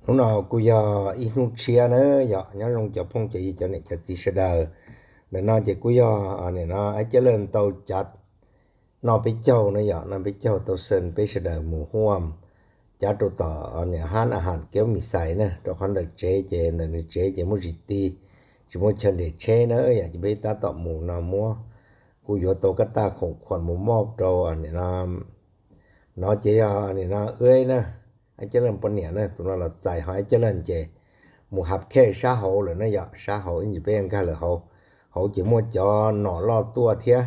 Hnub no kuj yog ib hnub tshiab na yom, nyob zoo cov phooj cov ywg cov niam cov txiv sawv daws. Ntawm no ces kuj yog nim no Ab Cab Laj tau cav noj peb caug na yom, noj peb caug tau xa peb sawv daws mus huam cav rau tom niam hab a has kev mis xais na, rau qhov ntawm tsev ces ntawm nws tsev ces muaj tsis tig, tsis muaj chaw nres tsheb na yom, ces peb tab tom mus no muab, kuj yuav tau kab taj khoom khuam mus moj rau nim no, no ces yog nim no wb na, Ab Cab Laj poj niam na, tus no los txais ho Ab Cab Laj ces mus hab khej sab hauv lawm na yom, sab hauv ib ntsis peb nkag lawm hauv, hauv ces muaj cov nom loj tuaj thiab,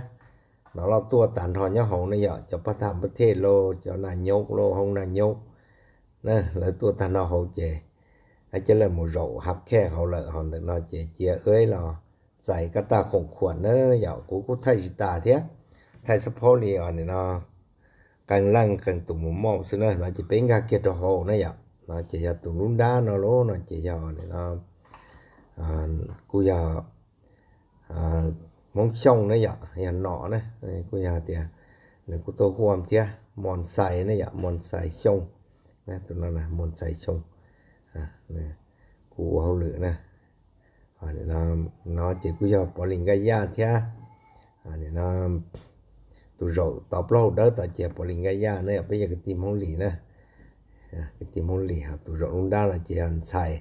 nom loj tuaj tag nrho nyob hauv na yom, cov pab thaj pab thej los cov nas nyob los hoob nas nyob na, lawv tuaj tag nrho hauv ces Ab Cab Laj mus zaum hab khej hauv lawm, ho ntawm no ces cia wb los txais kab taj khoom khuam na yom, kuv kuj thaij tsis tas thiab, thaij xab phaub li os nim no qee leej qee tus mus moj xwb na, no ces peb nkag kiag rau hauv na yom, no ces yog tus lub nrab no lauj, no ces yog nim no kuj yog Hmoob Xyooj na yom, yog nom na, kuj yog tias nws kuj tuaj huam thiab, Mos Xais na yom, Mos Xais Xyooj, tus no Mos Xais Xyooj, kuj ua hauj lwm na. No ces kuj yog Pov Lis Nkaj Yaj thiab, tus zaum tod plaub hau dawb tod ces Pov Lis Nkaj Yaj na yom, peb yog kwv tij Hmoob Lis na, kwv tij Hmoob Lis. Ho tus zaum lub nrab no ces yog ntxhais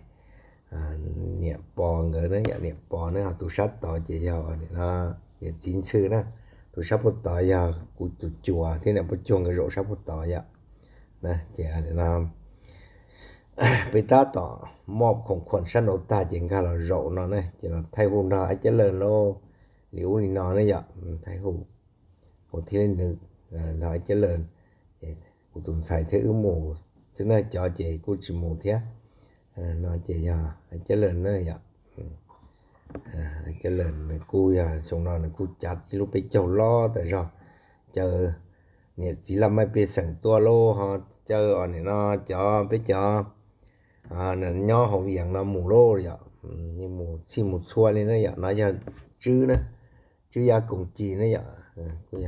niam Pov nkawd na yom, niam Pov na, ho tus sab tod ces yog nim no yawm txiv Ntxhw na, tus sab puag tod yog kuv tus cuas thiab niam Pov Cuag nkawd zaum sab puag tod yom. Ces peb tab tom moj khoom khuam sab nraud tag ces nkag los zaum no na, ces los thaij hu nrog Ab Cab Laj lauj, li ub li no na yom, thaij hu, hu thiab li nws nrog Ab Cab Laj, kuv tus ntxhais thiab wb mus xwb na, cov ces kuj tsis mus thiab. No ces yog Ab Cab Laj na yom, Ab Cab Laj nws kuj yog xyoo no nws kuj cav ib lub peb caug loj tas zog, caw niam txiv laj mej pej xeem tuaj lauj, ho caw os nim no cov peb cov nyob hauv Vias no mus lauj yom, mus txhij mus txhua li na yom, no yog Tswb na, Tswb Yaj Koom Ci na yom, kuj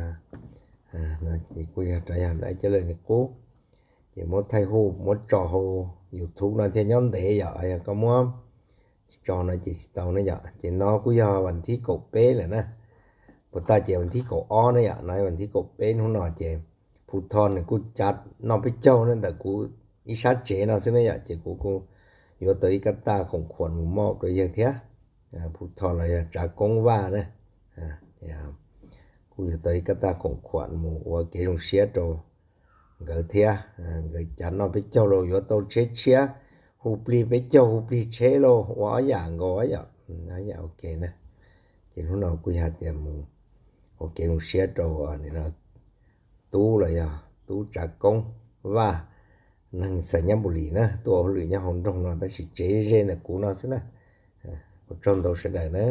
yog rov yog Ab Cab Laj li qub, ces muab thaij hu muab tso hauv YouTube no thiaj nyob ntev yom, yog koj muab tso no ces tsis tau na yom. Ces no kuj yog vas thib kaum peb lawm na, puas tag ces vas thib kaum ob na yom, no vas thib kaum peb hnub no ces Phu Tho nws kuj cav noj peb caug na ntawm kuv ib sab tsev no xwb na yom, ces kuv kuj yuav tau ib kab taj khoom khuam mus moj rau yawg thiab. Phu Tho los yog Tsav Koob Vaj na, kuj yuav tau ib kab taj khoom khuam mus ua kev zoo siab rau nkawd thiab. Nkawd cav noj peb caug los yuav tau tsheb tshiab, hu plig peb caug hu plig tsheb lauj, ua ob yam nkaus yom, ob yam ua ke na. Ces hnub no kuj yog tias mus ua kev zoo siab rau nim no tub los yog tub Tsav Koob Vaj, neeg Xais Nyab Npus Lis na, tuaj ua hauj lwm nyob hauv nroog no tab sis tsev ze ntawm kuv no xwb na. Ua tsaug ntau sawv daws na.